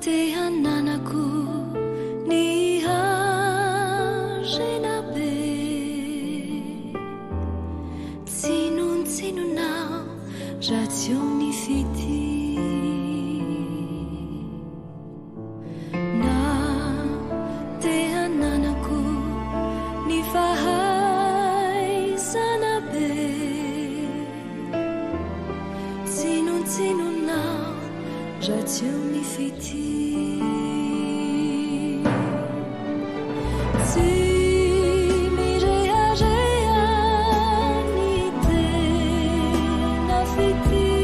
te hananako ny harena be Tsinontsinona raha tsy eo ny fitia Na te hananako ny fahaizana be Tsinontsinona raha tsy eo ny fitia Tsy mirehareha ny tena fitia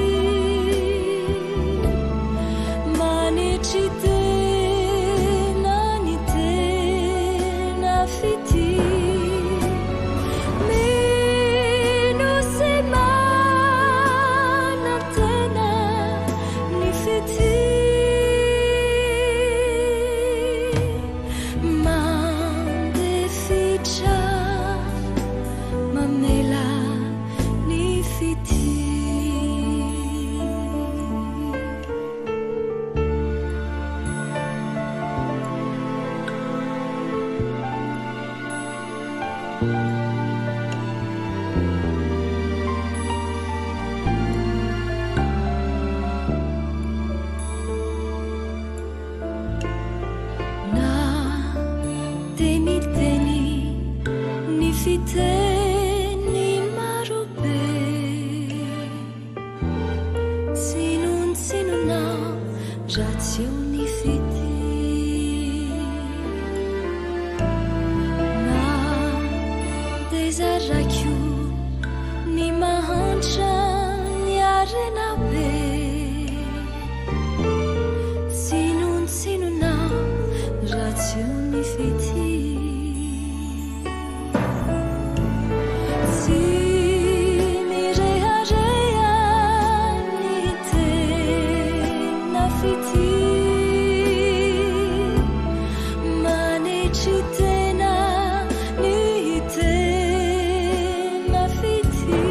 Manetry tena ny tena fitia Mino sy manantena ny fitia Mandefitra mamela ny fitia. Na dia miteny ny fiteny marobe, tsinontsinona raha tsy eo ny fitia. Na dia zaraiko ny mahantra ny harena be. Tsinontsinona raha tsy eo ny fitia. Tsy mirehareha ny tena fitia. Manetry tena ny tena fitia.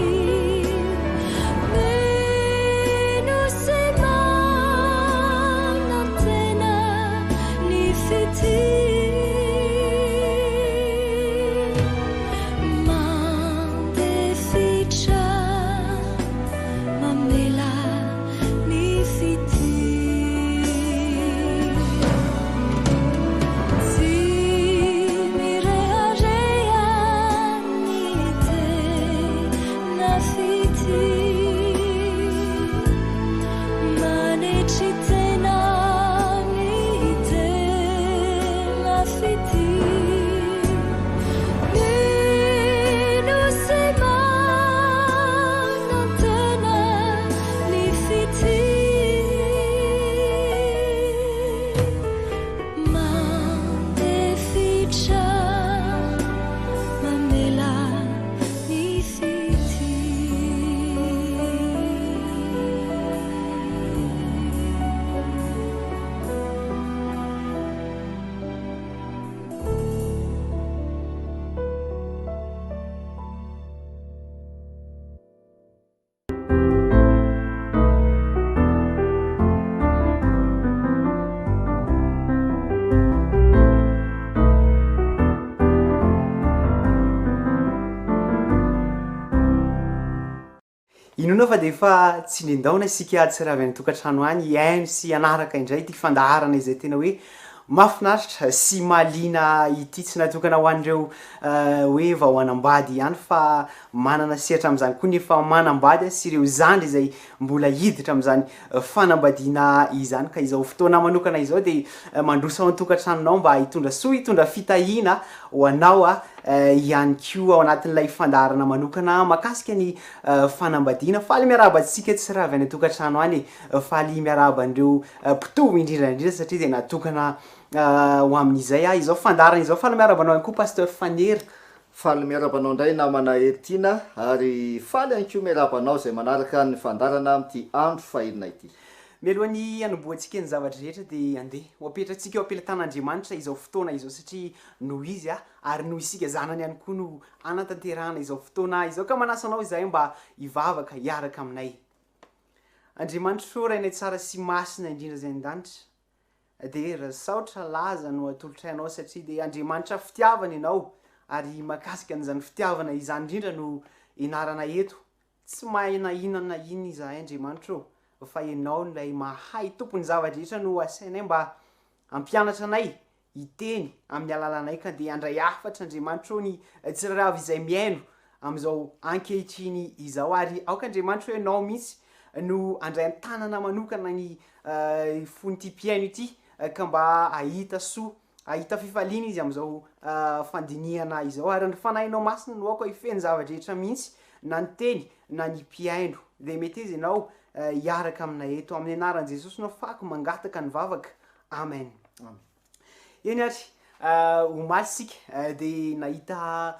Mino sy manantena ny fitia. Mandefitra mamela ny fitia. Tsy mirehareha ny tena fitia. Manetry tena ny tena fitia. Mino sy manantena ny fitia. Mandefitra mamela ny fitia. Inoana fa dia efa tsindrin-daona isika tsy avy any an-tokantrano any hihaino sy hanaraka indray ity fandaharana izay tena hoe mahafinaritra sy mahaliana ity. Tsy natokana ho an'ireo hoe vao hanambady ihany fa manana sehatra amin'izany koa ny efa manambady sy ireo zandry izay mbola hiditra amin'izany fanambadiana izany. Ka izao fotoana manokana izao dia mandroso ao an-tokantranonao mba hitondra soa, hitondra fitahiana ho anao ihany koa ao anatin'ilay fandaharana manokana mahakasika ny fanambadiana. Faly miarahaba antsika tsy raha avy any an-tokantrano any e. Faly miarahaba an'ireo mpitovo indrindra indrindra satria dia natokana ho amin'izay izao fandaharana izao. Faly miarahaba anao ihany koa Pasteur Fanera. Faly miarahaba anao indray namana Heritiana ary faly ihany koa miarahaba anao izay manaraka ny fandaharana amin'ity andro fahenina ity. Mialohan'ny hanombohantsika ny zavatra rehetra dia andeha ho apetratsika eo am-pelatan'Andriamanitra izao fotoana izao satria noho Izy ary noho isika zanany ihany koa no hanatanterahana izao fotoana izao ka manasa anao izahay mba hivavaka hiaraka aminay. Andriamanitro Rainay tsara sy masina indrindra izay any an-danitra. Dera, saotra, laza no atolotray anao satria dia Andriamanitra fitiavana ianao ary mahakasika an'izany fitiavana izany indrindra no ianarana eto. Tsy mahay na inona na inona izahay Andriamanitra ô, fa ianao ilay mahay tompon'ny zava-drehetra no asainay mba hampianatra anay hiteny amin'ny alalanay ka dia handray hafatra Andriamanitra ô ny tsirairay avy izay mihaino amin'izao ankehitriny izao ary aoka Andriamanitra ô ianao mihitsy no handray an-tanana manokana ny fon'ity mpihaino ity ka mba hahita soa hahita fifaliana izy amin'izao fandinihana izao ary ny Fanahinao Masina no aoka hifehy ny zava-drehetra mihitsy na ny teny na ny mpihaino dia meteza ianao hiaraka aminay eto amin'ny anaran'i Jesosy no afahako mangataka ny vavaka Amen. Amen. Eny ary, omaly isika dia nahita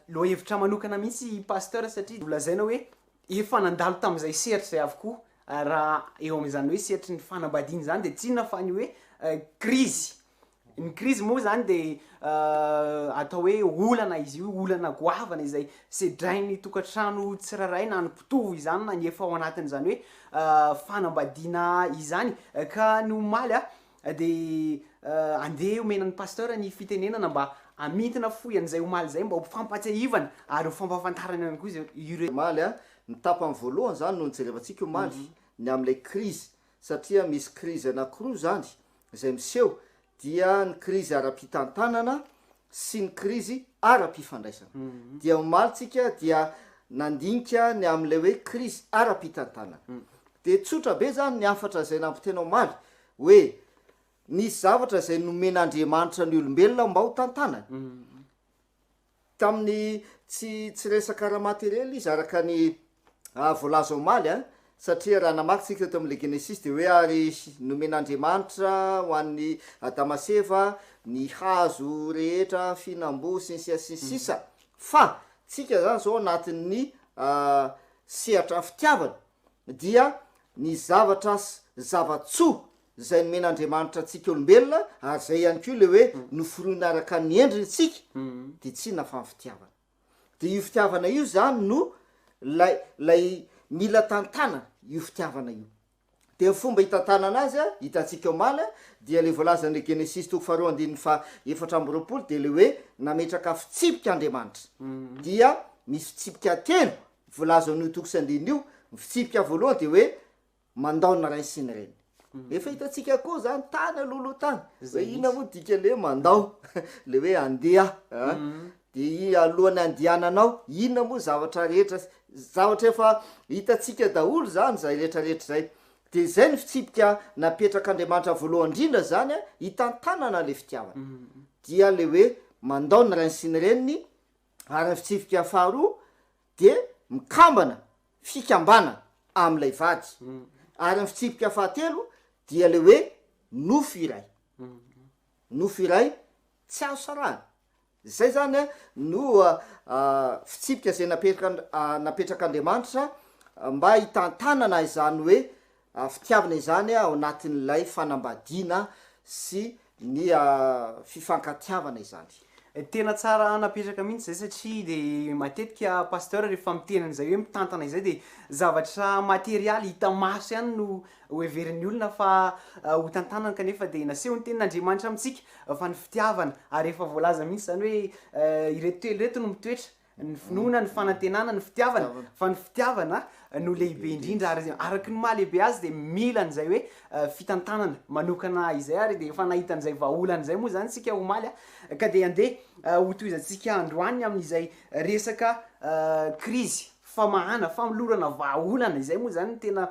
lohahevitra manokana mihitsy i Pasteur satria nolazaina hoe efa nandalo tamin'izay sehatra izay avokoa raha eo amin'izany hoe sehatry ny fanambadiana izany dia tsy inona fa ny hoe krizy. Ny krizy moa izany dia atao hoe olana izy io, olana goavana izay sedrain'ny tokantrano tsirairay na ny mpitovo izany na ny efa ao anatin'izany hoe fanambadiana izany. Ka ny omaly dia andeha omena ny pasteur ny fitenenana mba hamintina fohy an'izay omaly izay mba ho fampatsiahivana ary ho fampahafantarana ihany koa izay ireo. Omaly, ny tapany voalohany izany no nijerevantsika omaly, ny amin'ilay krizy satria misy krizy anakiroa izany izay miseho dia ny krizy ara-pitantanana sy ny krizy ara-pifandraisana. Dia omaly tsika dia nandinika ny amin'ilay hoe krizy ara-pitantanana. Dia tsotra be izany ny hafatra izay nampitaina omaly hoe nisy zavatra izay nomen'Andriamanitra ny olombelona mba ho tantanany. Tamin'ny tsy tsy resaka ara-materiel izy araka ny voalaza omaly an, satria raha namaky tsika teto amin'ilay Genesisy dia hoe ary nomen'Andriamanitra ho an'i Adama sy Eva ny hazo rehetra fihinam-boa sy ny sisa sy ny sisa fa tsika zany zao anatin'ny sehatra fitiavana dia ny zavatra zava-tsoa izay nomen'Andriamanitra antsika olombelona ary izay ihany koa ilay hoe noforoina araka ny endriny isika dia tsy inona fa ny fitiavana. Dia io fitiavana io izany no lay lay mila tantanana io fitiavana io. Dia ny fomba hitantanana azy a, hitantsika omaly a, dia ilay voalazan'ny Genesisy toko faharoa andininy faha 24 dia ilay hoe nametraka fitsipika Andriamanitra. Dia misy fitsipika telo voalazan'io toko sy andininy io, ny fitsipika voalohany dia hoe mandao ny ray sy ny reny. Efa hitantsika koa zany tany alohaloha tany hoe inona moa dikan'le hoe mandao, le hoe andeha a, de i alohan'ny andehananao inona moa zavatra rehetra, zavatra efa hitantsika daholo zany zay rehetrarehetra zay, de zay ny fitsipika napetrak'Andriamanitra voalohany indrindra zany a, hitantanana le fitiavana, dia le hoe mandao ny rainy sy ny reniny, ary ny fitsipika faharoa dia mikambana, fikambana, amin'ilay vady. Ary ny fitsipika fahatelo dia ilay hoe nofo iray. Nofo iray tsy azo sarahina. Izay zany no fitsipika izay napetraka napetrak'Andriamanitra mba hitantanana izany hoe fitiavana izany ao anatin'ilay fanambadiana sy ny fifankatiavana izany. Tena tsara napetraka mihitsy izay satria de matetika pasteur rehefa miteny an'izay hoe mitantana izay de zavatra materialy hita maso ihany no ho heverin'ny olona fa ho tantanany kanefa de nasehon'ny tenin'Andriamanitra amintsika fa ny fitiavana ary efa voalaza mihitsy izany hoe ireto telo ireto no mitoetra Ny finoana, ny fanantenana, ny fitiavana, fa ny fitiavana no lehibe indrindra ary araka ny maha lehibe azy dia mila an'izay hoe fitantanana manokana izay ary dia efa nahita an'izay vahaolana izay moa izany isika omaly a, ka dia andeha hotohizantsika androany amin'izay resaka krizy famahana, fanolorana vahaolana izay moa izany no tena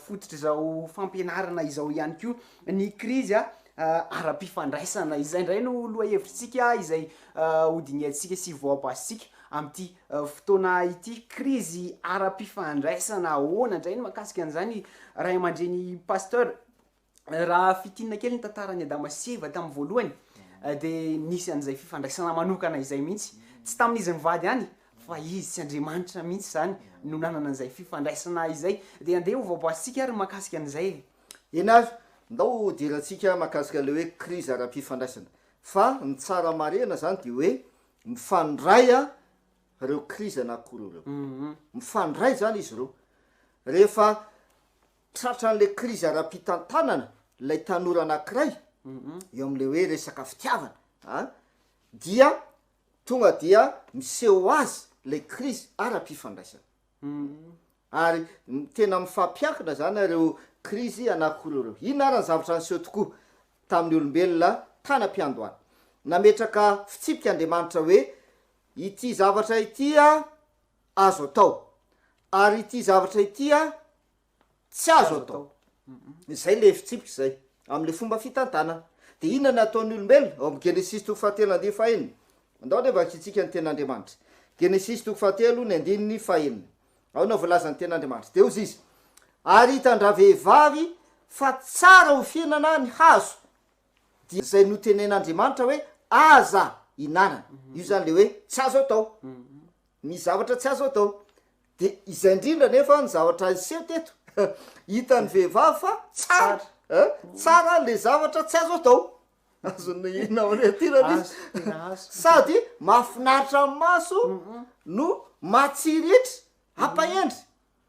fototr'izao fampianarana izao ihany koa ny krizy a. ara-pifandraisana. Izay indray no lohahevitritsika izay hodinihantsika sy voabasintsika amin'ity fotoana ity. Krizy ara-pifandraisana, ahoana indray ny mahakasika an'izany ray aman-dreny Pasteur? Raha fintinina kely ny tantaran'i Adama sy Eva tamin'ny voalohany dia nisy an'izay fifandraisana manokana izay mihitsy. Tsy tamin'izy mivady ihany fa izy sy Andriamanitra mihitsy izany no nanana an'izay fifandraisana izay. Dia andeha ho voabasintsika ary mahakasika an'izay e. Eny ary, ndao hodirantsika mahakasika ilay hoe krizy ara-pifandraisana. Fa ny tsara marihana zany dia hoe mifandray ireo krizy anankiroa ireo. Mifandray zany izy ireo. Rehefa tratran'ilay krizy ara-pitantanana. lay tanora anakiray eo am'le hoe resaka fitiavana a, dia tonga dia miseho ho azy lay krizy ara-pifandraisana. Ary tena mifampiankina zany ireo krizy anakiroa ireo. Inona ary ny zavatra niseho tokoa tamin'ny olombelona tany am-piandohana? Nametraka fitsipika Andriamanitra hoe ity zavatra ity azo atao, ary ity zavatra ity tsy azo atao. Izay le fitsipika izay, am'le fomba fitantanana. De inona no ataon'ny olombelona? Ao amin'ny Genesisy toko fahatelo andininy fahenina. Andao anie vakintsika ny tenin'Andriamanitra. Genesisy toko fahatelo ny andininy fahenina. Ao no voalazan'ny tenin'Andriamanitra. De hozy izy, Ary hitan-dravehivavy fa tsara ho fihinana ny hazo, dia izay notenen'Andriamanitra hoe aza hinanana. Io zany le hoe tsy azo atao. Misy zavatra tsy azo atao. De izay indrindra nefa ny zavatra niseho teto. Hitan'ny vehivavy fa tsara, eh, tsara le zavatra tsy azo atao. Azon'ny namana aty raha Azo, tena azo. Sady mahafinaritra amin'ny maso no mahatsiritra, hampahendry.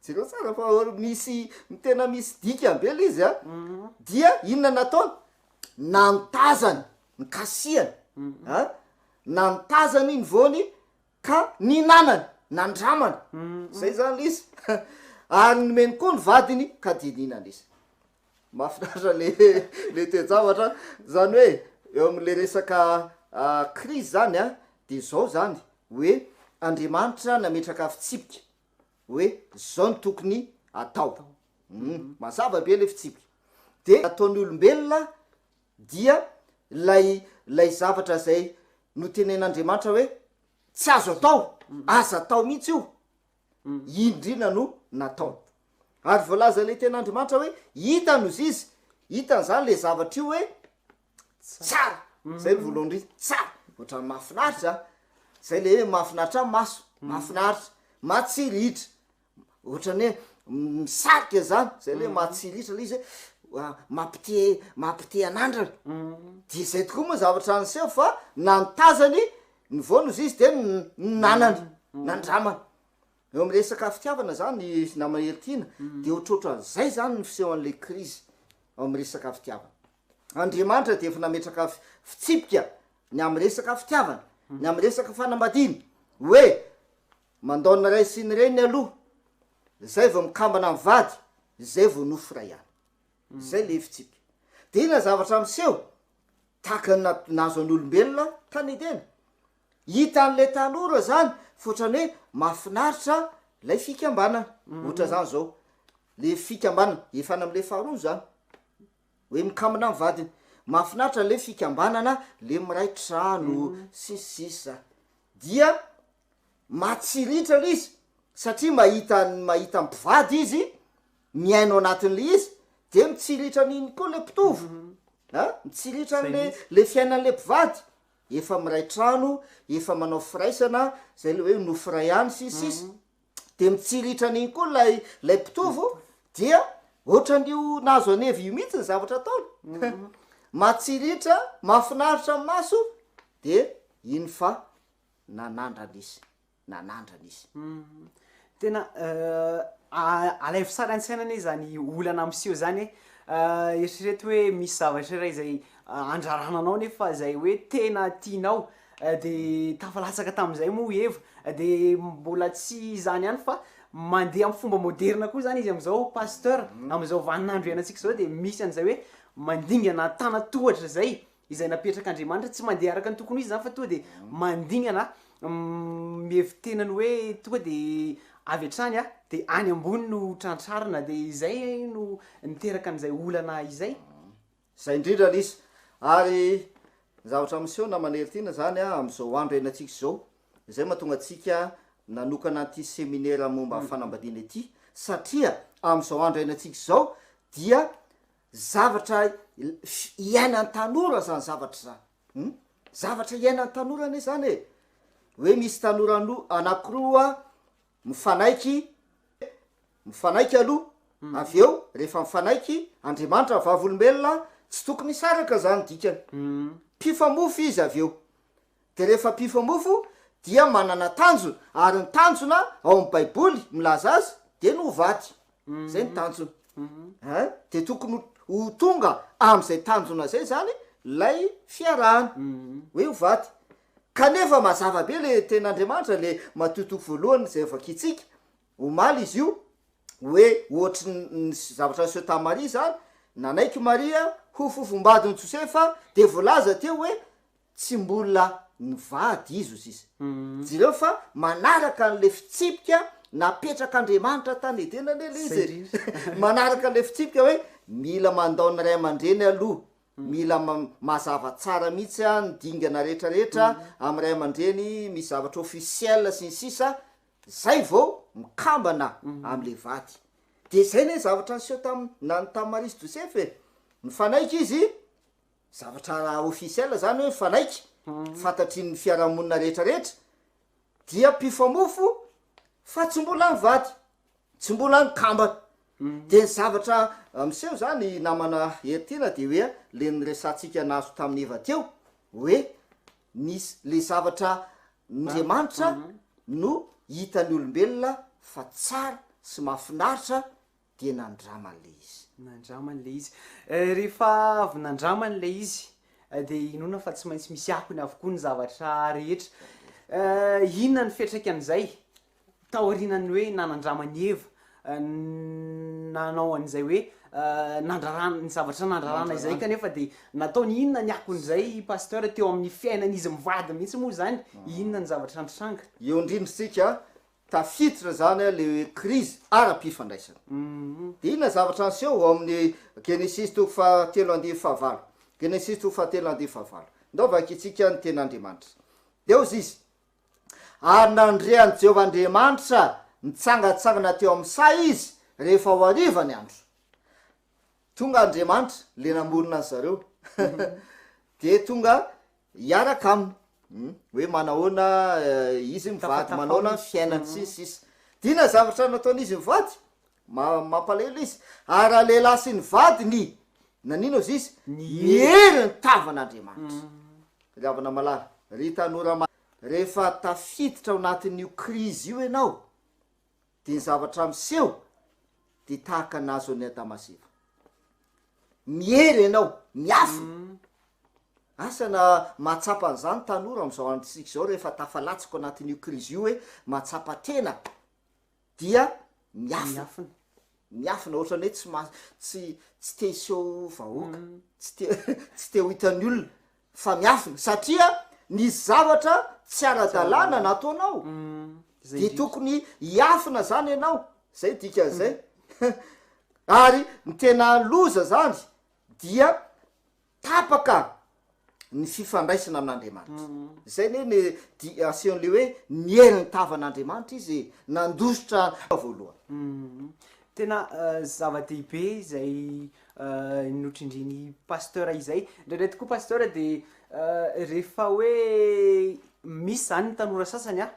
Jereo tsara fa misy tena misy dikany be le izy a. Dia inona nataony? Nantazany, nikasihany, a, nantazany ny voany ka nihinanany, nandramany, zay zany le izy, ary nomeny koa ny vadiny ka dia nihinana izy. Mahafinaritra le le toe-javatra, zany hoe eo am'le resaka krizy zany a, de zao zany hoe Andriamanitra nametraka fitsipika hoe zao no tokony atao, um mazava be le fitsipika, de ataon'ny olombelona dia lay lay zavatra zay notenen'Andriamanitra hoe tsy azo atao, aza atao mihitsy io, indrindra no nataony. Ary voalaza le tenin'Andriamanitra hoe hitany ozy izy, hitany zany le zavatra io hoe tsara, zay no voalohany indrindra, tsara, ohatran'ny mahafinaritra, zay le hoe mahafinaritra ny maso, mahafinaritra, matsiritra, Ohatran'ny hoe misarika zany, zay le hoe mahatsiritra le izy hoe mampite mampite hanandrana, de zay tokoa moa zavatra niseho fa nantazany ny voany ozy izy de nanany, nandramany. Eo amy resaka fitiavana zany namana Heritiana de ohatrohatran'zay zany ny fisehoan'le krizy ao amy resaka fitiavana. Andriamanitra de efa nametraka fitsipika ny amy resaka fitiavana, ny amy resaka fanambadiana hoe Mandao ny ray sy ny reniny aloha, zay vao mikambana mivady, zay vao nofo iray ihany. Zay le fitsipika. De inona zavatra miseho? Tahaka ny nahazo an'ny olombelona tany Edena. Hitan'le tanora zany fa ohatran'ny hoe mahafinaritra lay fikambanana. Ohatra zany zao, le fikambanana, efa any am'le faharoa zany, hoe mikambana ny vadiny. Mahafinaritra le fikambanana, le miray trano, sy ny sisa. Dia matsiritra le izy satria mahita mahita mpivady izy miaina ao anatin'le izy de mitsiritra an'iny koa le mpitovo a, mitsiritra an'le le fiainan'le mpivady, efa miray trano, efa manao firaisana, zay le hoe nofo iray ihany sy ny sisa, de mitsiritra an'iny koa lay lay mpitovo dia ohatran'io nahazo an'i Eva io mihitsy ny zavatra ataony, matsiritra, mahafinaritra ny maso de iny fa Nanandrana izy, nanandrana izy. Tena alaivo sary an-tsaina anie izany olana miseho izany e! Eritrereto hoe misy zavatra iray izay andrarana anao nefa izay hoe tena tianao, de tafalatsaka tamin'izay moa i Eva, de mbola tsy izany ihany fa mandeha amin'ny fomba moderina koa izany izy amin'izao Pasteur, amin'izao vaninandro iainantsika izao de misy an'izay hoe mandingana an-tanan-tohatra izay, izay napetrak'Andriamanitra, tsy mandeha araka ny tokony ho izy zany fa tonga de mandingana mihevi-tena ny hoe tonga de avy hatrany a de any ambony no trantrarina de izay no niteraka an'izay olana izay. Zay indrindra Lisa, ary ny zavatra miseho namana Heritiana zany a am'zao andro iainantsika izao, izay mahatonga antsika nanokana an'ity seminera momba ny fanambadiana ity, satria am'zao andro iainantsika izao dia Zavatra iainan'ny tanora zany zavatra zany hum, zavatra iainan'ny tanora anie zany e, hoe misy tanora no anakiroa mifanaiky, mifanaiky aloha, avy eo rehefa mifanaiky, Andriamanitra vavolombelona tsy tokony hisaraka zany dikany, mpifamofo izy avy eo, de rehefa mpifamofo dia manana tanjona, ary ny tanjona ao amy baiboly milaza azy de ny ho vady, zay ny tanjona, ein, de tokony ho. ho tonga am'izay tanjona zay zany lay fiarahana hoe ho vady. Kanefa mazava be le tenin'Andriamanitra, le Matio toko voalohany zay vakintsika omaly izy io, hoe ohatry ny zavatra niseho tamin'i Maria zany, nanaiky Maria ho fofombadin'i Josefa, de voalaza teo hoe tsy mbola nivady izy hoy sisa. Jereo fa manaraka an'le fitsipika napetrak'Andriamanitra tany Edena anie le izy e. Manaraka an'le fitsipika hoe mila mandao ny ray aman-dreny aloha, mila mazava tsara mihitsy ny dingana rehetra rehetra amin'ny ray aman-dreny, misy zavatra officiel sy ny sisa, zay vao mikambana am'le vady. De zay ne zavatra niseho tam- na ny tamin'i Maria sy Josefa e. Nifanaiky izy, zavatra officiel zany hoe mifanaiky, fantatry ny fiarahamonina rehetra rehetra, dia mpifamofo fa tsy mbola nivady, tsy mbola nikambana. De ny zavatra miseho zany namana Heritiana de hoe le niresahantsika nahazo tamin'i Eva teo hoe nisy le zavatra Ndriamanitra no hitan'ny olombelona fa tsara sy mahafinaritra dia nandramany le izy. Nandramany le izy. Rehefa avy nandramany le izy dia inoana fa tsy maintsy misy akony avokoa ny zavatra rehetra. Inona ny fiantraikan'izay taorianan'ny hoe nanandraman'i Eva nanao an'izay hoe nandrarana, ny zavatra nandrarana izay kanefa dia nataony inona ny akon'izay Pasteur teo amin'ny fiainan'izy mivady mihitsy moa izany, inona ny zavatra nitranga? Eo indrindra isika Tafiditra zany le hoe krizy ara-pifandraisana. De inona zavatra niseho ao amin'ny Genesisy toko fahatelo andininy fahavalo? Genesisy toko fahatelo andininy fahavalo. Ndao vakintsika ny tenin'Andriamanitra. De hozy izy, Ary nandre an'i Jehovah Andriamanitra nitsangantsangana teo amin'ny saha izy rehefa ho hariva ny andro. Tonga Andriamanitra, le namorona an zareo, de tonga hiaraka aminy, hoe manahoana izy mivady, manahoana ny fiainany sy ny sisa. De inona zavatra nataon'izy mivady? Ma- mampalahelo izy. Ary ralehilahy sy ny vadiny, nanino ozy izy? Niery ny tavan'Andriamanitra. Ry havana malala, ry tanora ma- rehefa tafiditra ao anatin'io krizy io ianao, de ny zavatra miseho de tahaka ny nahazo an'i Adama sy Eva. Miery ianao, miafina. Asa na mahatsapa an'izany tanora amin'izao androntsika izao rehefa tafalatsaka ao anatin'io krizy io hoe mahatsapa tena dia miafina. Miafina ohatran'ny hoe tsy ma- tsy tsy te hiseho vahoaka, tsy te tsy te ho hitan'ny olona fa miafina satria nisy zavatra tsy ara-dalàna nataonao de tokony hiafina zany ianao, zay dikan'izay. Ary ny tena loza zany dia Tapaka ny fifandraisana amin'Andriamanitra. Izay anie ny di- asehon'le hoe niery ny tavan'Andriamanitra izy e, nandositra voalohany. Tena zava-dehibe izay notrindrin'i Pasteur izay. Indraindray tokoa Pasteur dia rehefa hoe misy izany ny tanora sasany an,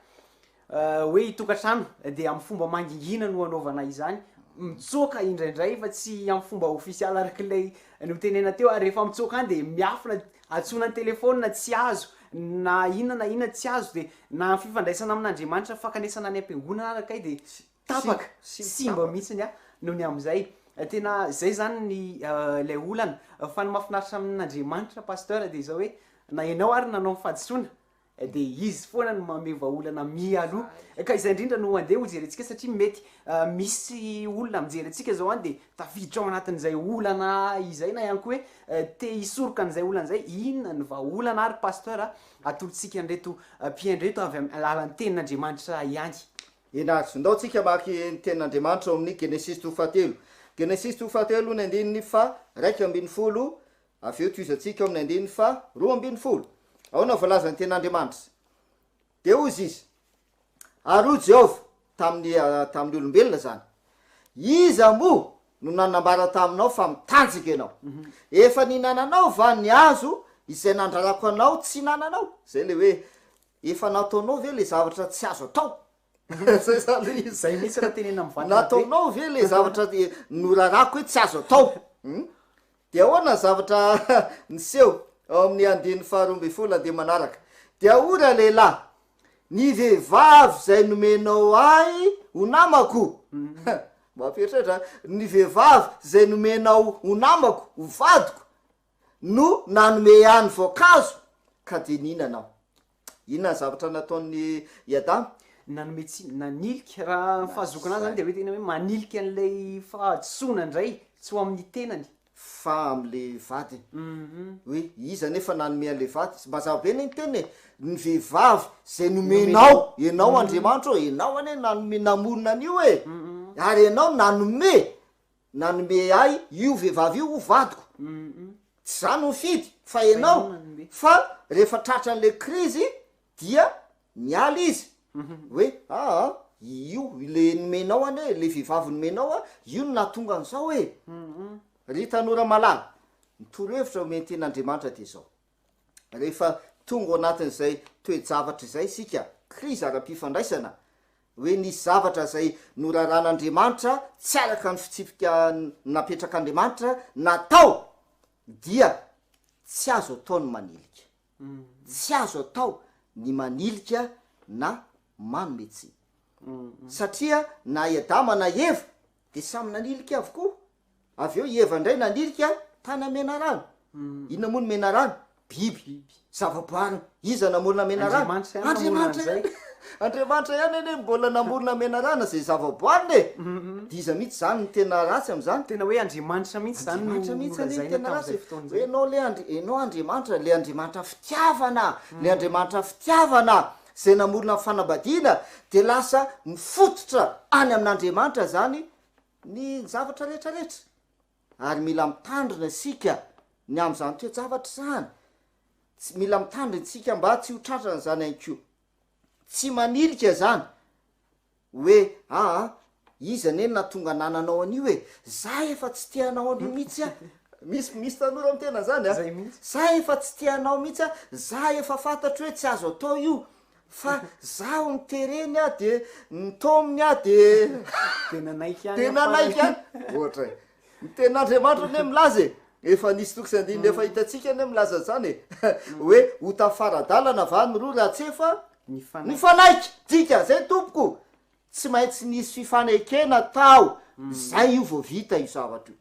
Hoe hitokantrano dia amin'ny fomba mangingina no anaovana izany, mitsoaka indraindray fa tsy amin'ny fomba ofisialy araka ilay notenena teo, ary rehefa mitsoaka any dia miafina, antsoina an-telefaonina tsy azo, na inona na inona tsy azo, dia na ny fifandraisana amin'Andriamanitra fankanesana any am-piangonana ary kay dia tapaka, simba mihitsiny an, noho ny amin'izay. Tena izay izany ny ilay olana, fa ny mahafinaritra amin'Andriamanitra Pasteur dia izao hoe na ianao ary nanao ny fahadisoana dia izy foana no manome vahaolana mialoha. Ka izay indrindra no andeha ho jerentsika satria mety misy olona mijery antsika izao an dia tafiditra ao anatin'izay olana izay na ihany koa hoe te hisoroka an'izay olana izay, inona ny vahaolana ary Pasteur atolotsika an'ireto mpihaino ireto avy amin'ny alalan'ny tenin'Andriamanitra ihany. Eny ary, ndao tsika hamaky ny tenin'Andriamanitra ao amin'ny Genesisy toko fahatelo. Genesisy toko fahatelo ny andininy faha 11 Avy eo tohizantsika ao amin'ny andininy faha 12. Ahoana voalazan'ny tenin'Andriamanitra? Dia hozy izy, Ary hoy Jehovah tamin'ny, tamin'ny olombelona izany, Iza moa no nanambara taminao fa mitanjaka ianao? Efa nihinananao va ny hazo izay nandrarako anao tsy hinananao? Izay ilay hoe, efa nataonao ve ilay zavatra tsy azo atao? Zay zany le izy. Zay mihitsy raha tenenina mivantana be. Nataonao ve le zavatra norarako hoe tsy azo atao? Hum? De ahoana ny zavatra niseho ao amin'ny andininy faharoa ambin'ny folo andiany manaraka? Dia hoy ralehilahy, Ny vehivavy izay nomenao ahy ho namako. Mampieritreritra, ny vehivavy izay nomenao ho namako, ho vadiko, no nanome ahy ny voankazo, ka dia nihinana aho. Inona ny zavatra nataon'i i Adama? Nanome tsiny, nanilika, raha ny fahazoako anazy zany dia hoe tena hoe manilika an'ilay fahadisoana indray tsy ho amin'ny tenany. Fa amin'ilay vadiny. Hoe iza anefa nanome an'ilay vady? Mazava be anie ny teniny e! Ny vehivavy izay nomenao, ianao Andriamanitra ô, ianao anie nanome, namorona an'io e! Ary ianao nanome Nanome ahy io vehivavy io ho vadiko. Tsy za no nifidy fa enao. Fa rehefa tratran'le krizy dia niala izy hoe aa io le nomenao anie, le vehivavy nomenao a, io no nahatonga an'izao e. Ry tanora malala, ny torohevitra omen-ten'Andriamanitra dia izao. Rehefa tonga ao anatin'izay toe-javatra izay isika, krizy ara-pifandraisana, hoe nisy zavatra izay noraran'Andriamanitra tsy araka ny fitsipika napetrak'Andriamanitra natao, dia tsy azo atao ny manilika. Tsy azo atao ny manilika na manome tsiny. Satria na i Adama na i Eva dia samy nanilika avokoa. Avy eo i Eva indray nanilika tany amin'ny menarana. Inona moa ny menarana? Biby. Zavaboary. Iza namorona menarana? Andriamanitra ihany namorona an'izay. Andriamanitra ihany anie mbola namorona menarana izay zavaboariny e. Dia iza mihitsy izany no tena ratsy amin'izany? Tena hoe Andriamanitra mihitsy izany no Andriamanitra mihitsy anie no nolazaina tena ratsy tamin'izay e. fotoana Hoe izay. ianao le Andri-, ianao Andriamanitra, le Andriamanitra fitiavana, le Andriamanitra fitiavana izay namorona ny fanambadiana, dia lasa mifototra any amin'Andriamanitra izany Ny zavatra rehetra rehetra. Ary mila mitandrina isika ny amin'izany toe-javatra izany. Tsy, mila mitandrina isika mba tsy ho tratran'izany ihany koa. Tsy manilika izany hoe aa iza anie no nahatonga anananao an'io e, za efa tsy te hanao an'io mihitsy aho. Misy, misy tanora miteny an'izany an. Zay mihitsy. Za efa tsy te hanao mihitsy aho, za efa fantatro hoe tsy azo atao io, Fa zaho nitereny aho de nitaominy aho de De nanaiky ihany de aho nanaiky farany. ihany. Ohatra e. Ny tenin'Andriamanitra anie milaza e, efa nisy toko sy andininy efa hitantsika anie milaza an'izany e, hoe ho tafara-dalana va ny roa raha tsy efa Nifanaiky. nifanaiky. Dikan'izay tompoko, tsy maintsy nisy fifanekena tao, zay io vao vita io zavatra io.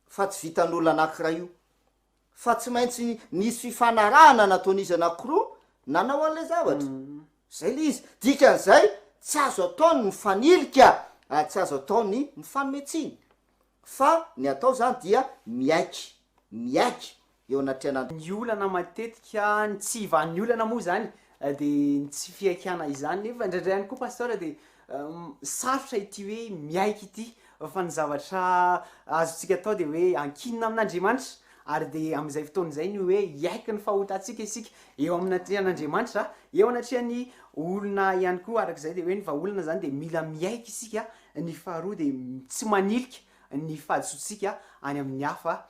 Fa tsy vitan'olona anankiray io. Fa tsy maintsy nisy fifanarahana nataon'izy anankiroa nanao an'ilay zavatra. Zay le izy. Dikan'izay, tsy azo atao ny mifanilika ary tsy azo atao ny mifanome tsiny. Fa ny atao zany dia miaiky, miaiky eo anatrehan'Andriamanitra. Ny olana matetika, ny tsy hivahan'ny olana moa zany dia ny tsy fihaikana izany, nefa indraindray ihany koa Pasteur dia sarotra ity hoe miaiky ity fa ny zavatra azontsika atao dia hoe ankinina amin'Andriamanitra ary dia amin'izay fotoana izay ny hoe hiaiky ny fahotantsika isika eo amin'atrehan'Andriamanitra, eo anatrehan'ny olona ihany koa, araka izay dia hoe ny vahaolana izany dia mila miaiky isika, ny faharoa dia tsy manilika ny fahadisoantsika any amin'ny hafa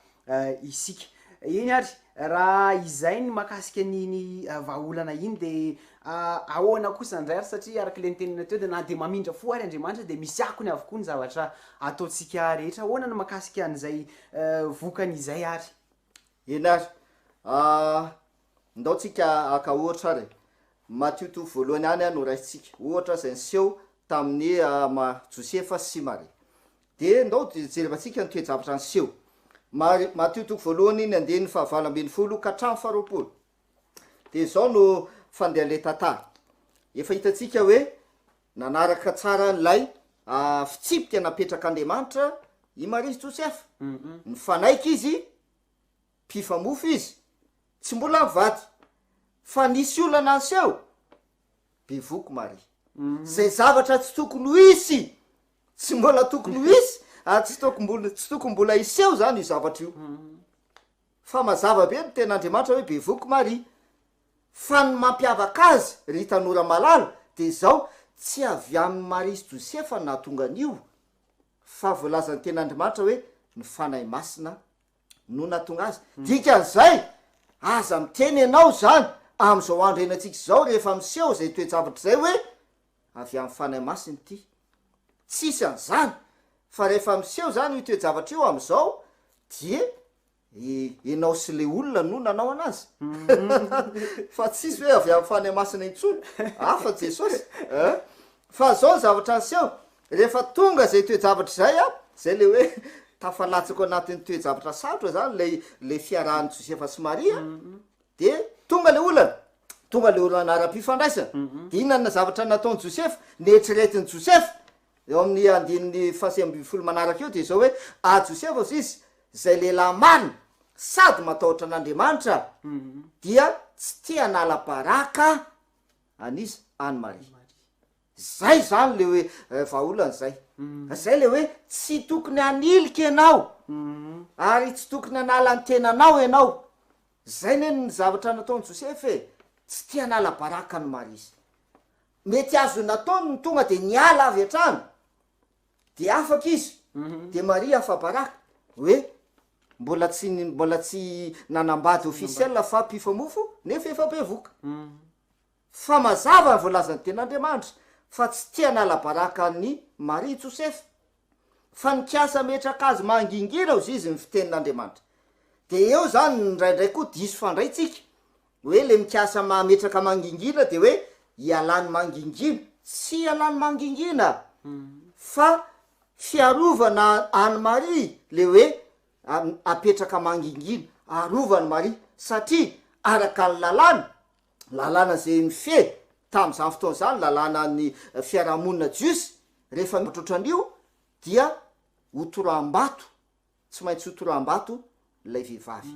isika. Eny ary, raha izay ny mahakasika an'iny vahaolana iny dia ahoana kosa indray ary satria araka ilay nitenenina teo dia na dia mamindra fo ary Andriamanitra dia misy akony avokoa ny zavatra ataontsika rehetra. Ahoana ny mahakasika an'izay vokany izay ary? Eny ary, ndao tsika haka ohatra ary e. Matio toko voalohany ihany no raisintsika, ohatra izay niseho tamin'i Josefa sy Maria. Dia ndao jerevantsika ny toe-javatra niseho. Mar, Matio toko voalohany ny andininy fahavalo ambinifolo ka hatramin'ny faharoapolo. Dia izao no fandehan'ilay tantara. Efa hitantsika hoe nanaraka tsara an'ilay fitsipika napetrak'Andriamanitra i Maria sy Josefa. Nifanaiky izy, mpifamofo izy, tsy mbola nivady. Fa nisy olana niseho, bevoky Maria. Izay zavatra tsy tokony ho hisy Tsy mbola tokony ho hisy ary tsy tokony mbola tsy tokony mbola hiseho zany io zavatra io. Fa mazava be ny tenin'Andriamanitra hoe bevoky Maria. Fa ny mampiavaka azy ry tanora malala dia izao, tsy avy amin'i Maria sy Josefa no nahatonga an'io fa voalazan'ny tenin'Andriamanitra hoe ny Fanahy Masina no nahatonga azy. Dikan'izay, aza miteny ianao izany amin'izao andro iainantsika izao rehefa miseho izay toe-javatra izay hoe avy amin'ny Fanahy Masina ity. Tsisy an'izany, fa rehefa miseho izany io toe-javatra io amin'izao dia enao sy le olona no nanao anazy. Fa tsisy hoe avy amin'ny Fanahy Masina intsony, hafa Jesosy eh. Fa zao ny zavatra niseho, Rehefa tonga zay toe-javatra izay an, zay le hoe tafalatsaka ao anatin'ny toe-javatra sarotra zany lay le fiarahan'i Josefa sy Maria, de tonga le olana, tonga le olana ara-pifandraisana, de inona ny zavatra nataon'i Josefa, neritreretin'i Josefa, eo amin'ny andininy faha-19 manaraka eo de izao hoe, ary Josefa hozy izy, izay lehilahy marina sady matahotra an'Andriamanitra, dia tsy te hanala baraka an'iza? An'i Maria. Zay zany le hoe vahaolana zay. Zay le hoe tsy tokony hanilika ianao ary tsy tokony hanala ny tenanao ianao. Zay ne ny zavatra nataon'i Josefa e, tsy te hanala baraka an'i Maria izy. Mety azony nataony ny tonga de niala avy hatrany de afaka izy, de Maria afa-baraka hoe mbola tsy mbola tsy nanambady officiel fa mpifamofo nefa efa bevoka. Fa mazava ny voalazan'ny Tenin'Andriamanitra fa tsy tia hanala baraka an'i Maria i Josefa, fa nikasa hametraka azy mangingina hozy izy ny fitenin'Andriamanitra. Dia eo izany indraindray koa diso fandray tsika, hoe le mikasa mametraka mangingina dia hoe ialany mangingina, tsy ialany mangingina fa fiarovana an'i Maria le hoe apetraka mangingina, arovany Maria satria araka ny lalàna lalàna izay mifehy tamin'izany fotoana izany, lalànan'ny fiarahamonina jiosy, rehefa mihoatra an'io dia hotoraham-bato, tsy maintsy hotoraham-bato ilay vehivavy.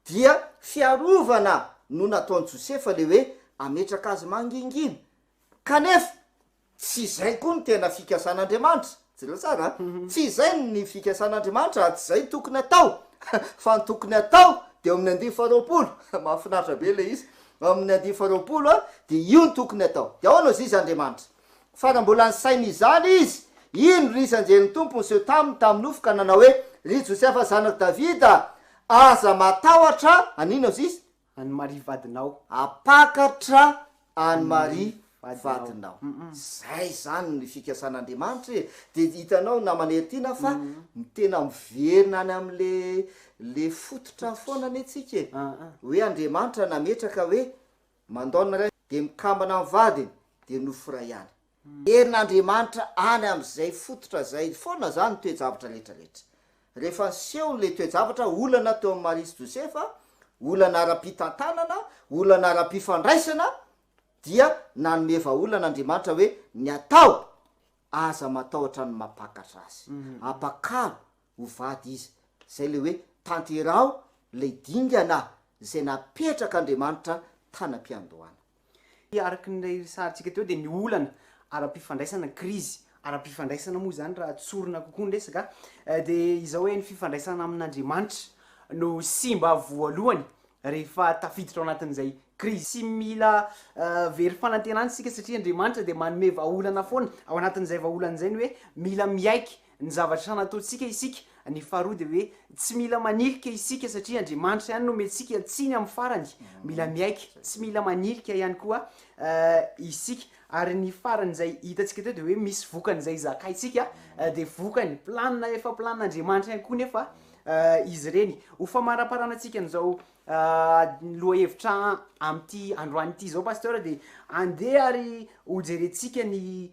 Dia fiarovana no nataon'i Josefa le hoe ametraka azy mangingina. Kanefa Tsy izay koa no tena fikasan'Andriamanitra. Jereo tsara an! Tsy izay ny fikasan'Andriamanitra ary tsy izay no tokony hatao. Fa ny tokony hatao dia eo amin'ny andininy faharoapolo. Mahafinaritra be ilay izy. Eo amin'ny andininy faharoapolo an, dia io no tokony hatao. Dia ahoana hozy izy Andriamanitra? Fa raha mbola nisaina izany izy, indro nisy anjelin'ny Tompo niseho taminy tamin'ny nofy ka nanao hoe, Ry Josefa zanak'i Davida, aza matahotra, an'inona hozy izy? An'i Maria vadinao. Hampakatra an'i Maria vadinao. Zay zany ny fikasan'Andriamanitra e! De hitanao namana Heritiana fa tena miverina any amle le fototra foana anie tsika e! Hoe Andriamanitra nametraka hoe mandao ny ray de mikambana amin'ny vadiny de nofo iray ihany. Herin'Andriamanitra any amin'izay fototra izay foana izany ny toe-javatra rehetra rehetra. Rehefa niseho ilay toe-javatra, olana teo amin'i Maria sy Josefa, olana ara-pitantanana, olana ara-pifandraisana, dia nanome vahaolana Andriamanitra hoe ny atao, aza matahotra ny mampakatra azy, ampakaro ho vady izy. Izay ilay hoe tanteraho ilay dingana izay napetrak'Andriamanitra tany am-piandohana. Araka ny resahantsika teo dia ny olana ara-pifandraisana, krizy ara-pifandraisana moa izany raha tsorina kokoa ny resaka dia izao hoe ny fifandraisana amin'Andriamanitra no simba voalohany rehefa tafiditra ao anatin'izay krizy. Tsy mila very fanantenana isika satria Andriamanitra dia manome vahaolana foana, ao anatin'izay vahaolana izay ny hoe mila miaiky ny zavatra nataontsika isika, ny faharoa dia hoe tsy mila manilika isika satria Andriamanitra ihany no omentsika tsiny amin'ny farany, mila miaiky, tsy mila manilika ihany koa isika, ary ny farany izay hitantsika teo dia hoe misy vokany izay zakaintsika dia vokany, planina efa planin'Andriamanitra ihany koa nefa izy ireny. Ho famaraparanantsika an'izao Ny lohahevitra amin'ity androany ity izao Pasteur dia andeha ary hojerentsika ny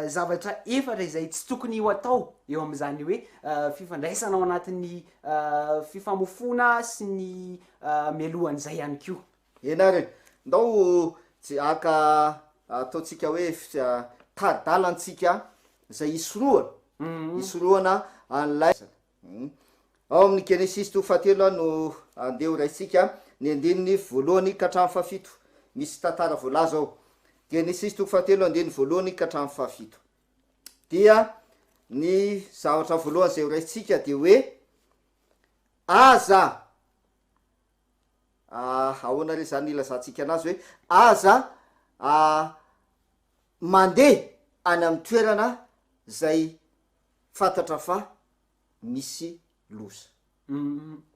zavatra efatra izay tsy tokony ho atao eo amin'izany hoe fifandraisana ao anatin'ny fifamofoana sy ny mialohan'izay ihany koa. Eny ary e! Ndao je haka ataontsika hoe tari-dalantsika izay hisorohana, hisorohana an'ilay. Ao amin'ny Genesisy toko fahatelo no andeha ho raisintsika ny andininy voalohany ka hatramin'ny fahafito. Misy tantara voalaza ao. Genesisy toko fahatelo andininy voalohany ka hatramin'ny fahafito. Dia ny zavatra voalohany izay ho raisintsika dia hoe aza ahoana re zany ilazantsika anazy hoe aza mandeha any amin'ny toerana izay Fantatra fa misy loza.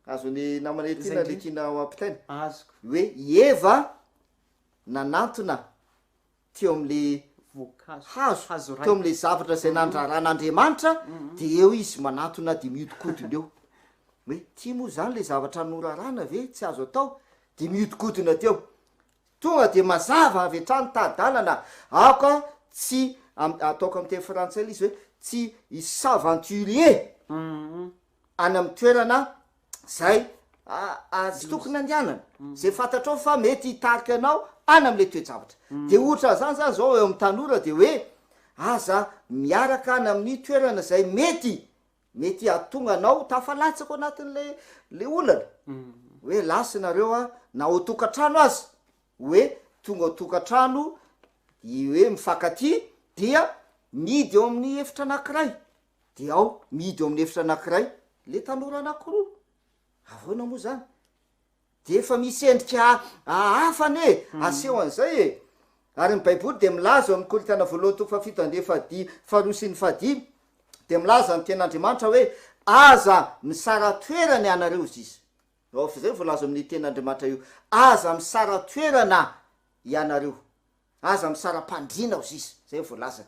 Azon'ny namana ety na le tiana ho ampitaina? Azoko. Hoe i Eva nanantona teo am'le Voankazo. hazo, Hazo iray. teo am'le zavatra izay nandraran'Andriamanitra, de eo izy manantona de mihodinkodina eo. Hoe ty moa zany le zavatra norarana ve tsy azo atao? De mihodinkodina teo. Tonga dia mazava avy hatrany tari-dalana, aoka tsy. ataoko amin'ny teny frantsay ilay izy hoe tsy hi-s'aventurer any amin'ny toerana zay tsy tokony andehanana, zay fantatrao fa mety hitarika anao any am'le toe-javatra. De ohatran'zany zany zao eo amin'ny tanora de hoe aza miaraka any amin'ny toerana zay mety mety hahatonga anao tafalatsaka ao anatin'le le olana, hoe lasa nareo a, na ao an-tokantrano aza, hoe tonga ao an-tokantrano i hoe mifankatia dia mihidy eo amin'ny efitra anakiray, de ao mihidy eo amin'ny efitra anakiray le tanora anakiroa, ahoana moa zany? De efa misy endrika hafa anie aseho an'izay e! Ary ny baiboly de milaza eo amin'ny Korintiana voalohany toko fahafito andiany fahadi- faharoa sy ny fahadimy de milaza ny tenin'Andriamanitra hoe aza misara-toerana ianareo ziza. Ao fa zay voalaza amin'io tenin'Andriamanitra io, aza misara-toerana ianareo. Aza misara-pandriana ho sisa, zay ny voalazany.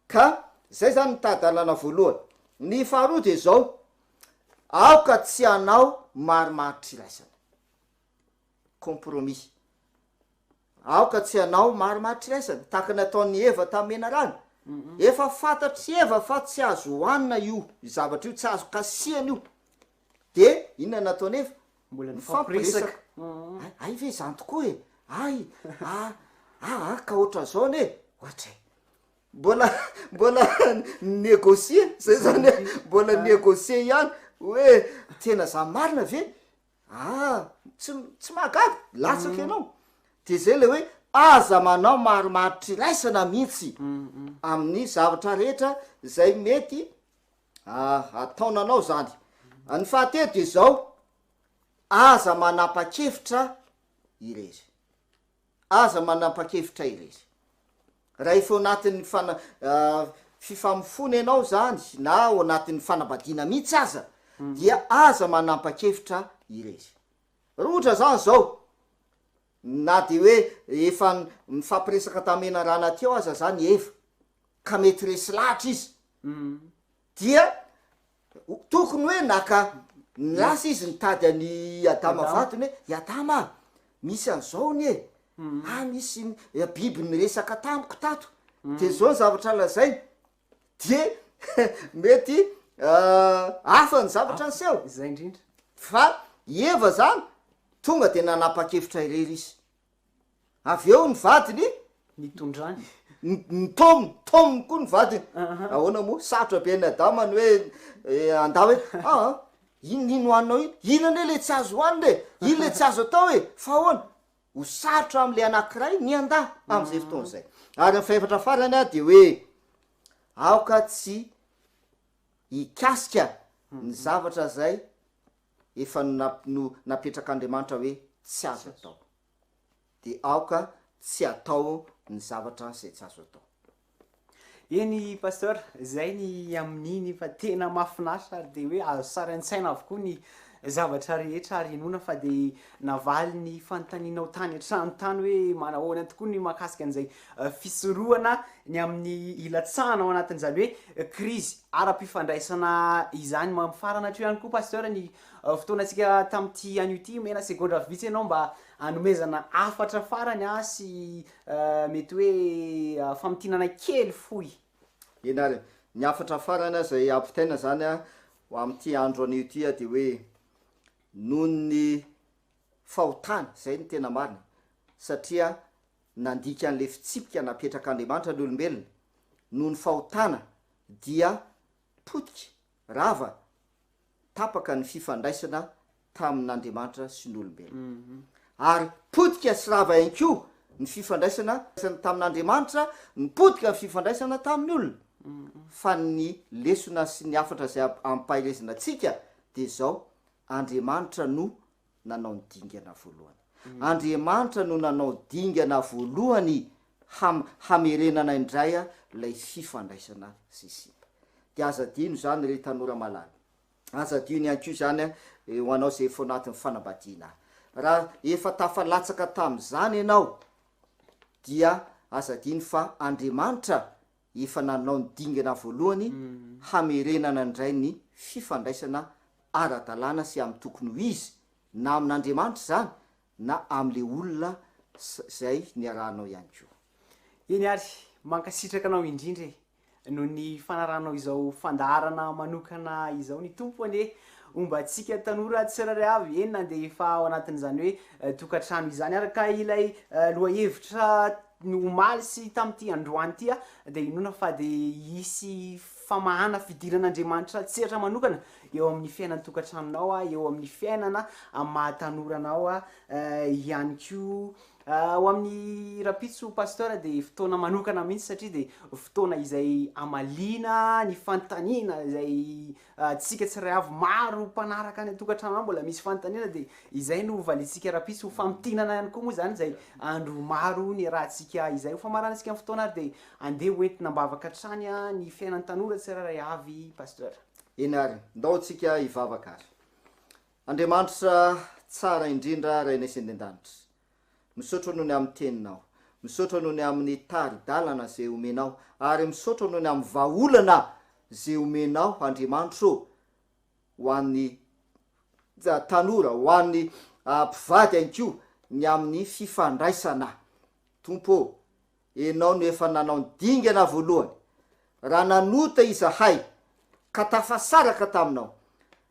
Ka zay zany ny tari-dalana voalohany. Ny faharoa de zao, aoka tsy hanao marimaritr'iraisana, compromis. Aoka tsy hanao marimaritr'iraisana, tahaka ny ataon'i Eva tamin'ny menarana. Efa fantatr'i Eva fa tsy azo hohanina io zavatra io, tsy azo kasihana io. De inona no nataon'i Eva? Mbola nifampiresaka. Hay, hay ve izany tokoa e? Hay, ah, ah, ah, ka ohatran'izao anie e! Ohatray. Mbola, mbola ni-négocier, zay zany e, mbola ni-négocier ihany hoe tena za marina ve? Ah, tsy, tsy mahagaga, latsaka ianao. De zay le hoe aza manao marimaritr'iraisana mihitsy amin'ny zavatra rehetra zay mety Ataonanao zany. Ny fahatelo de zao, aza manapa-kevitra irery. Aza manapa-kevitra irery. Raha efa ao anatin'ny fana- fifamofoana ianao zany na ao anatin'ny fanambadiana mihitsy aza dia aza manapa-kevitra irery. Raha ohatra zany zao, na de hoe efa nifampiresaka tamin'ny menarana teo aza zany Eva, ka mety resy lahatra izy dia tokony hoe naka lasa izy nitady an'i Adama vadiny hoe i Adama a, misy an'izao anie e, ah misy biby niresaka tamiko tato, de zao ny zavatra lazainy, de mety hafa ny zavatra niseho, Izay indrindra. Fa i Eva zany tonga de nanapa-kevitra irery izy. Avy eo ny vadiny. Nitondrany. Nitaominy, taominy koa ny vadiny. Ahoana moa? Sarotra be an'i Adama ny hoe handà hoe aa, inona iny hohaninao iny? Iny anie le tsy azo hohanina e! Iny le tsy azo atao e! Fa ahoana? Ho sarotra amin'ilay anankiray ny handà amin'izay fotoana izay. Ary ny fahefatra farany dia hoe aoka tsy hikasika ny zavatra izay efa no napetrak'Andriamanitra hoe tsy azo atao. Dia aoka tsy atao ny zavatra izay tsy azo atao. Eny Pasteur, zay ny amin'iny fa tena mahafinaritra ary dia hoe azo sary an-tsaina avokoa ny zavatra rehetra ary inoana fa dia navaly ny fanontanianao tany an-trano tany hoe manahoana tokoa ny mahakasika an'izay fisorohana ny amin'ny hilatsahana ao anatin'izany hoe krizy ara-pifandraisana izany. Mifarana hatreo ihany koa Pasteur ny fotoanantsika tamin'ity anio ity, omena segondra vitsy ianao mba hanomezana hafatra farany sy mety hoe famintinana kely fohy. Eny ary, ny hafatra farany izay ampitaina izany ho amin'ity andro anio ity dia hoe noho ny fahotana, izay no tena marina, satria nandika an'ilay fitsipika napetrak'Andriamanitra ny olombelona, noho ny fahotana dia potika, rava, tapaka ny fifandraisana tamin'Andriamanitra sy ny olombelona. Ary potika sy rava ihany koa ny fifandraisana tamin'Andriamanitra, ny potika ny fifandraisana tamin'ny olona. Fa ny lesona sy ny hafatra izay ampaherezina antsika dia izao, Andriamanitra no nanao ny dingana voalohany. Andriamanitra no nanao dingana voalohany ham- hamerenana indray ilay fifandraisana sy simba. Dia aza adino izany ry tanora malala. Aza adino ihany koa izany ho anao izay efa ao anatin'ny fanambadiana. Raha efa tafalatsaka tamin'izany ianao dia aza adino fa Andriamanitra efa nanao ny dingana voalohany hamerenana indray ny fifandraisana ara-dalàna sy amin'ny tokony ho izy, na amin'Andriamanitra izany na amin'ilay olona izay niarahanao ihany koa. Eny ary, Mankasitraka anao indrindra e! Noho ny fanarahanao izao fandaharana manokana izao. Ny Tompo anie homba antsika tanora tsirairay avy, eny na dia efa ao anatin'izany hoe tokantrano izany ary ka ilay lohahevitra omaly sy tamin'ity androany ity dia inoana fa dia hisy famahana fidiran'Andriamanitra an-tsehatra manokana eo amin'ny fiainan'ny tokantranonao, eo amin'ny fiainana amin'ny maha tanora anao ihany koa. Ho amin'ny rahampitso Pasteur dia fotoana manokana mihitsy satria dia fotoana izay hamaliana ny fanontaniana izay antsika tsirairay avy maro mpanaraka any an-tokantrano any mbola misy fanontaniana dia izay no valiantsika rahampitso ho famintinana ihany koa moa izany izay andro maro niarahantsika izay. Ho famaranantsika ny fotoana ary dia andeha ho entina am-bavaka hatrany ny fiainan'ny tanora tsirairay avy Pasteur. Eny ary, ndao tsika hivavaka ary. Andriamanitra tsara indrindra Rainay sy any an-danitra, misaotra noho ny amin'ny Teninao, misaotra noho ny amin'ny tari-dalana izay omenao, ary misaotra noho ny amin'ny vahaolana izay omenao Andriamanitra ô, ho an'ny tanora, ho an'ny mpivady ihany koa, ny amin'ny fifandraisana. Tompo ô, Enao no efa nanao ny dingana voalohany, raha nanota izahay ka tafasaraka taminao,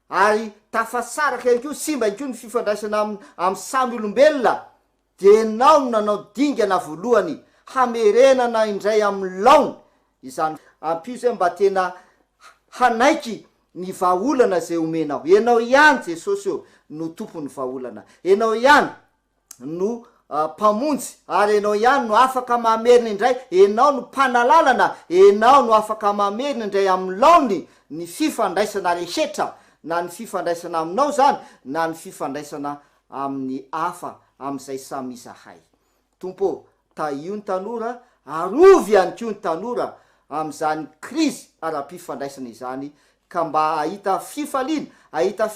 ary tafasaraka ihany koa, simba ihany koa ny fifandraisana am amin'ny samy olombelona, dia Enao no nanao dingana voalohany hamerenana indray amin'ny laony izany. Ampio izay mba tena hanaiky ny vahaolana izay omenao. Enao ihany Jesosy ô no tompon'ny vahaolana. Enao ihany. no Mpamonjy, ary Ianao ihany no afaka mamerina indray, Ianao no Mpanalalana, Ianao no afaka mamerina indray amin'ny laoniny ny fifandraisana rehetra, na ny fifandraisana Aminao izany, na ny fifandraisana amin'ny hafa, amin'izay samy izahay. Tompo ô, tahio ny tanora, arovy ihany koa ny tanora amin'izany krizy ara-pifandraisana izany, ka mba hahita fifaliana, hahita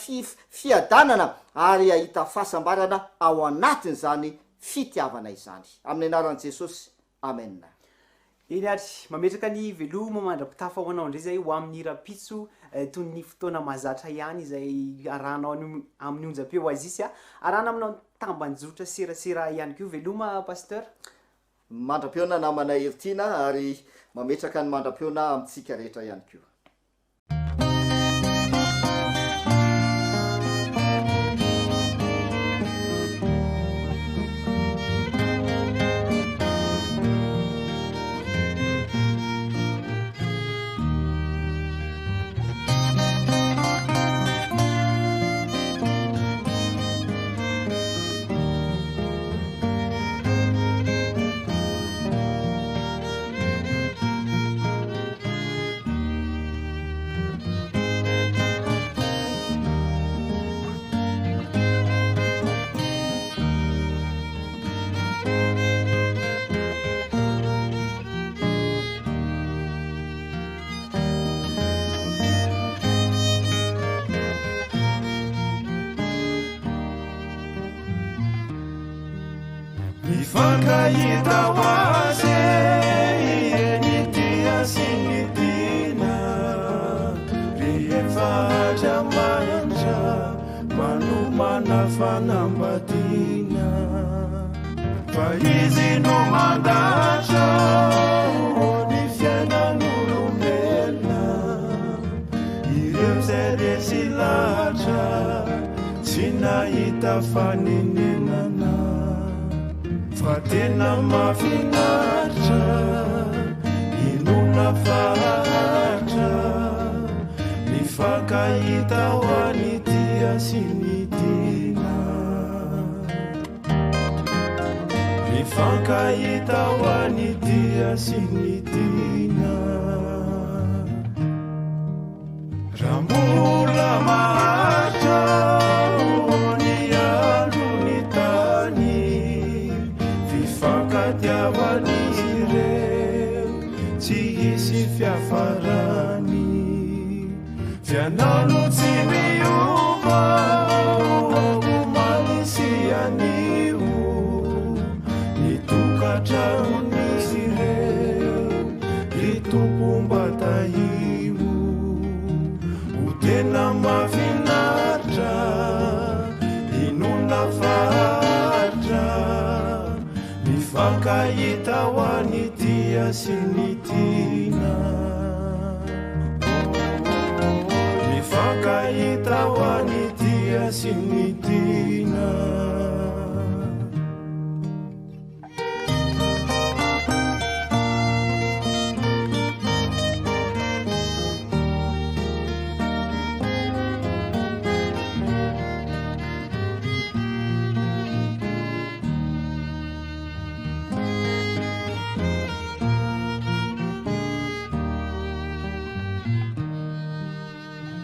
fiadanana ary hahita fahasambarana ao anatin'izany fitiavana izany. Amin'ny anaran'i Jesosy, Amen. Eny ary, mametraka ny veloma mandra-pitafa ho anao indray izay ho amin'ny rahampitso toy ny fotoana mahazatra ihany izay arahanao any amin'ny onjam-peo Oasis a, arahana amina tambanjotra serasera ihany koa. Veloma Pasteur. Mandra-pihaona namana Heritiana ary mametraka ny mandra-pihaona amintsika rehetra ihany koa. Mifankahita ho azy e, ny tia sy ny tiana Rehefa Andriamanitra manomana fanambadiana Fa izy no mandahatra ny fiainan'olombelona Ireo izay resy lahatra tsy nahita fanenenana Fa tena mahafinaritra inoana fa haharitra Mifankahita ho an'ny tia sy ny tiana Mifankahita ho an'ny tia sy ny tiana Raha mbola maharitra ny andro ny tany Fifankatiavan'izy ireo tsy hisy fiafarany F'ianao no tsy miova omaly sy anio Ny tokantranon'izy ireo ry Tompo mba tahio Ho tena mahafinaritra inoana fa haharitra Mifankahita ho an'ny tia. sy ny tiana. Mifankahita ho an'ny tia sy ny tiana.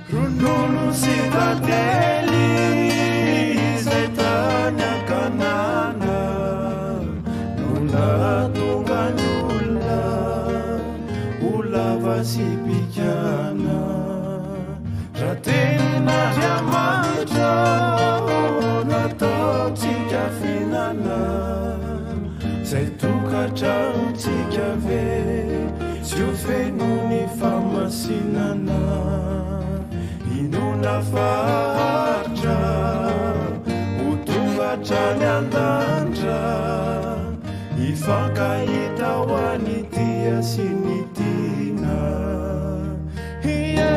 Ronono sy tantely izay tany an-kanana no nahatonga ny olona ho lava sy bikàna. Raha tenin'Andriamanitra no ataontsika fihinana, izay tokantranontsika ve tsy ho feno ny fahamasinana? Inoana fa haharitra ho tonga hatrany an-danitra, hifankahita ho an'ny tia sy ny tiana. Ie,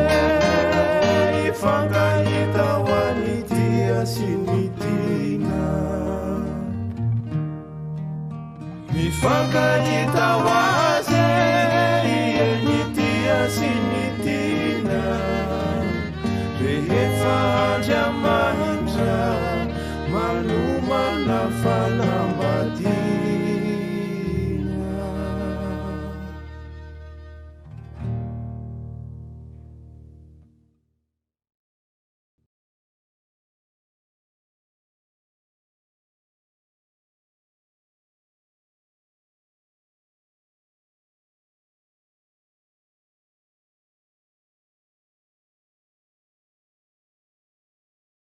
hifankahita ho an'ny tia sy ny tiana. Mifankahita ho azy e, ie, ny tia sy